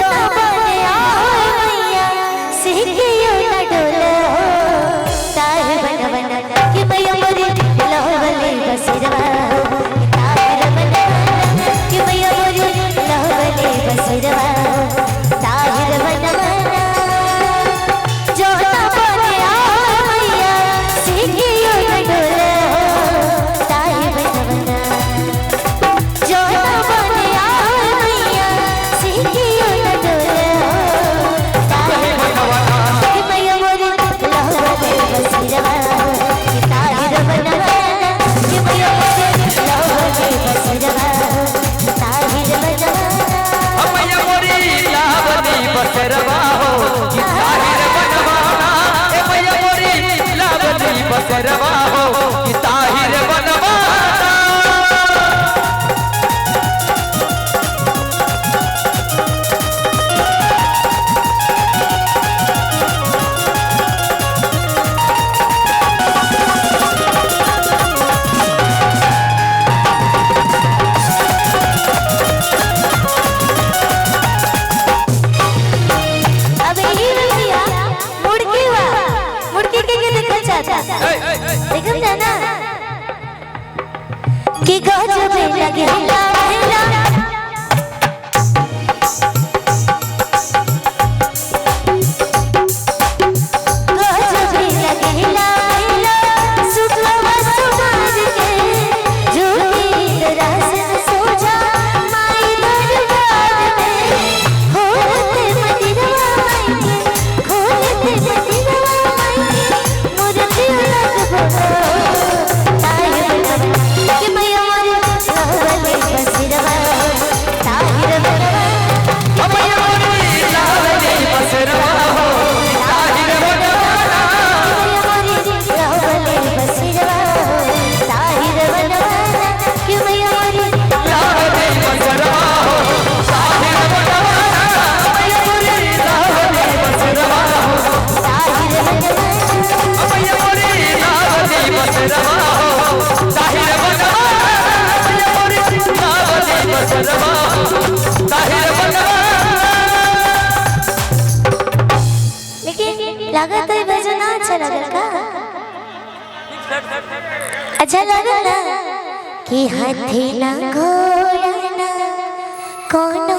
ना बने आओ मैया सिखियो न डोल हो तार बनवना कि मैया मोरी लहवले बसरवा हो तार बनवना कि मैया मोरी लहवले बसरवा हो तार बनवना जो ना बने आओ मैया सिखियो न डोल हो तार बनवना जो ना बने आओ मैया सिखियो न डोल हो तार कि मैया मोरी लहवले बसरवा हो कि ताहिर बनवाना कि मैया मोरी लहवले बसरवा हो ताहिर बनवाना। मैया मोरी लावनी बसरवा हो कि ताहिर बनवाना ए मैया मोरी लावनी बसरवा हो कि ताहिर बनवाना। अब ये भैया मुड़की हुआ मुड़की के देखल चाहता देखम जाना कि गजब लगे हिला हिला गजब लगे हिला हिला सुखवा सुमार के झूठी रासन सोझा माई दरबार में खोलते मंदिरवा माई के खोलते मंदिरवा माई के मूर्ति लग भो ताहिर बनवा कि मैया मोरी लहवले बसरवा ताहिर बनवा मैया मोरी लावनी बसरवा हो कि ताहिर बनवाना। मैया मोरी लहवले बसरवा ताहिर बनवा कि मैया मोरी लावनी बसरवा हो ताहिर बनवाना। मैया मोरी लावनी बसरवा हो ताहिर बनवा। मैया मोरी लावनी बसरवा हो ताहिर बनवाना। मैया मोरी लावनी बसरवा हो ताहिर बनवाना। लेकिन लागत है भजन अच्छा लगल का अच्छा लगल ना कि हाथी ना घोड़ा ना कोनो